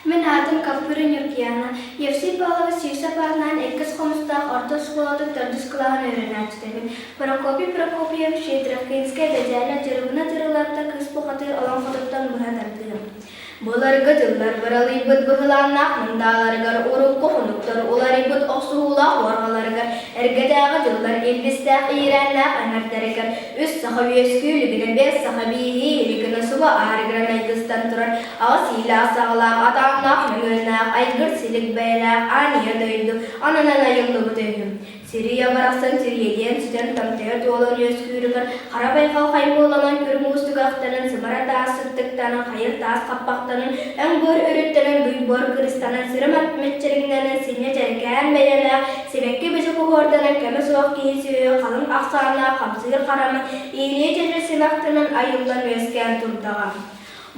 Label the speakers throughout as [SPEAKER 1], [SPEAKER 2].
[SPEAKER 1] Мин аатым Каппыра Ньургуйаана, Евсей Павлович Сивцев аатынан иккис хомустаах орто оскуолатын төрдүс кылааһын үөрэнээччитэбин. Прокопий Прокопьевич Ядрихинскай Бэдьээлэ Дьырыбына Дьырылыатта Кыыс Бухатыыр олоҥхотуттан быһа тардыым. Былыргы дьыллар быралыйбыт быһылааннаах мындааларыгар урукку хонуктар уларыйбыт охсуһуулаах уорҕаларыгар эргэтээҕи дьыллар илбистээх иирээннээх эҥэрдэригэр үс саха үөскүү илигинэ биэс саха бииһии илигинэ субу аарыгыран айгыстан турар аҕыс иилээх-саҕалаах атааннаах мөҥүөннээх айгыр-силик бэйэлээх аан ийэ дойду ананан айыллыбыт үһү. Сирия барахсан сириэдийэн сүтэн томтойо туолан үөскүүрүгэр хара байҕал хаймыыланан күр муус түгэхтэнэн сыбара таас сыттыктанан хайыр таас хаппахтанан өҥ буор өрүттэнэн дуй буор кырыстанан сирим мэччириҥнэнэн синньэ дьэрэкээн бэйэлээх сибэкки бичик уһуорданан кэмэ суох киһи сүөһү халыҥ ахсааннаах хамсыыр харама иилии чэчир симэхтэнэн айыллан үөскээн турдаҕа.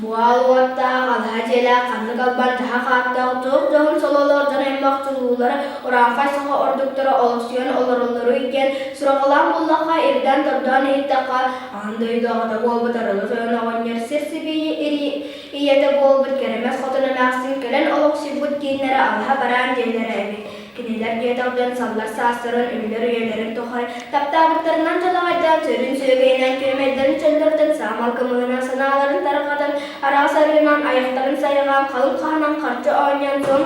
[SPEAKER 1] Буал уоттаах, алаһа дьиэлээх, ханнык албан дьаһах ааттаах, туох дьоһун сололоох дьон аймах чулуулара, урааҥхай саха ордуктара олохсуйан олороллоруй диэн сураҕалаан буллахха, ирдээн-тордоон иһиттэххэ, аан дойду аҕата буолбут Арылы Тойон оҕонньор сир сибиийи ийэтэ буолбут Кэрэмэс Хотун эмээхсин кэлэн олохсуйбут кииннэрэ алаһа бараан диэннэрэ эбит. Кинилэр диэтэх дьон саллар саастарын, үллэр үйэлэрин тухары таптаабыттарынан дьалаҕайдаан, сүрүн сүөгэйинэн күөмэйдэрин чөллөртөн саамал кымыһынан санааларын тарҕатан, араас арыынан айахтарын сайҕаан, халыҥ хаһанан харчы оонньоон, суон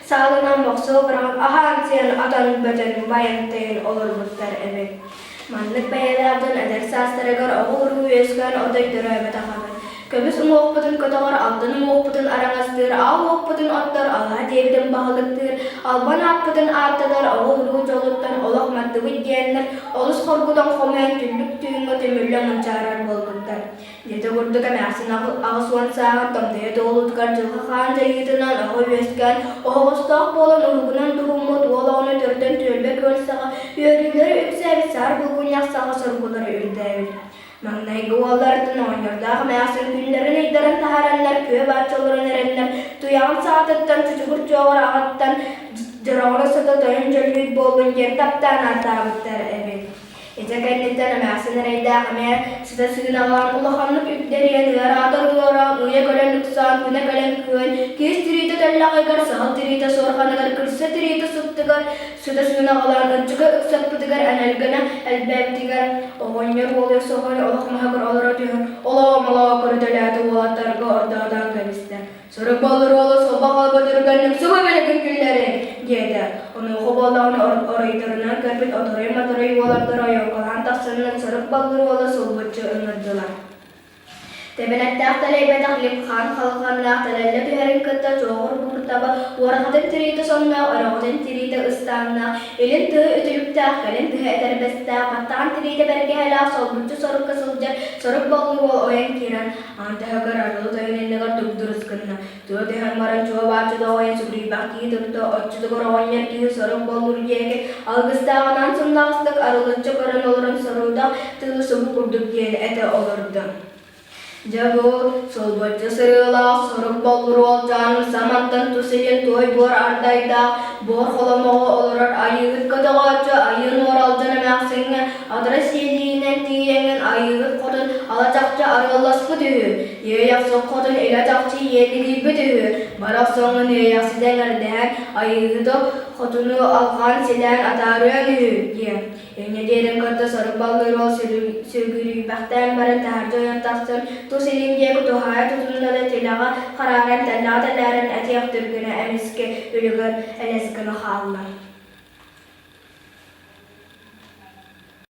[SPEAKER 1] саалынан бохсуо быраҕан, аһаан-сиэн, атан бөтөн, байан-тайан олорбуттар эбит. Маннык бэйэлээх дьон эдэр саастарыгар оҕо-уруу үөскээн отой төрөөбөтөх эбит. Көмүс уҥуохпутун көтөҕөр, алтан уҥуохпутун араҥастыыр, аал уоппутун оттор, алаһа диэбитин баһылыктыыр, албан ааппытын ааттатар оҕо-уруу дьолуттан олох маттыбыт диэннэр олус хоргутан хомойон түннүк түүҥҥэ түмүллэ мунчаарар буолбуттар. Дьэ курдук эмээхсин 80 сааһын томтойо туолуутугар дьылҕа хаан дьайыытынан оҕо үөскээн, оһоҕостоох буолан уһугунан туһуммут уол оҕону төрдөн түөлбэ күөл саҕа үөрүүлэрэ үксээбит саар булгунньах саҕа соргулара үрдээбит. Маҥнайгы уолларыттан оҕонньордоох эмээхсин күннэрин-ыйдарын таһаараннар күө бааччы олорон эрэннэр туйаҕын саҕатыттан чучугур чуоҕур аҕаттан дьороҕоро сыта тойон дьөллүүт буоллун диэн таптаан ааттаабыттар эбит. Ити кэнниттэн эмээхсин эрэйдээх эмиэ сыта сыынаҕаан улаханнык үктэрийэн ыараатар ыараан, уйа кэлэн ыксаан, күнэ кэлэн күөн, киис тириитэ тэллэҕигэр, саһыл тириитэ суорҕаныгар, кырса тириитэ суптугар, сыта сыынаҕалаан ынчыга ыксаппытыгар энэлгэнэ элбээбитигэр оҕонньор уолуйа соһуйан олох маһыгар олоро түһэн олоо-молоо көрүтэлээтэ уолаттарга ордоотоон кэбистэ. Сорох боллуруолу солбох албатырыгар нүксүгү бэлэгин күллэриҥ, диэтэ. Онуоха буоллаҕына оройдорунан көрбүт оторой-моторой уолаттар ойуоккалаан тахсаннар сорох боллуруолу сулбуччу ыҥырдылар. Тэбэнэттээх тэлэйбэтэх лип-хаан халҕаннаах тэлэллэ түһэрин кытта чуоҕур бууртаба уорҕатын тириитэ сонноох, өрөҕөтүн тириитэ ыстааннаах, илин тыһы үтүлүктээх, кэлин тыһы этэрбэстээх, баттаҕын тириитэ бэргэһэлээх солбуччу сорукка сылдьар сорук боллуруол ойон киирэн Аан таһыгар арылы тойон иннигэр дугдурус гынна, тура түһэн баран чуо бааччы доҕойон сүгүрүйбэх киһи турда, оччотугар оҕонньор киһи сорох боллур диэки алгыстааҕынан сымнаҕастык арылыччы көрөн олорон сорудах тылы субу курдук диэн этэ олордо. Дьэ бу сылбыччы сырыылаах сорук боллур уолчаан самантан тус илин туой буор ардайдаах буор холомоҕо олорор айыыһыт көтөҕөөччү айыы нуоралдьан эмээхсиҥҥэ Адара сиэлиинэн тиийэҥҥин айыыһыт хотун ала чахчы арыалласпыт үһү, иэйэхсит хотун илэ чахчы иэнигийбит үһү, бара охсоҥҥун иэйэхситэ эҥэрдэһэн айыыһыты хотуну алҕаан-силээн атаарыаҥ үһү диэн. Инньэ диэрин кытта сорук баллыыр уол сүгүрүйбэхтээн баран таһырдьа ойон тахсан тус илин диэки туһаайа тутунна да тилэҕэ харааран тэллэҕэ тэлээрэн этиэх түргэнэ эмискэ үлүгэр элэс гына хаалла.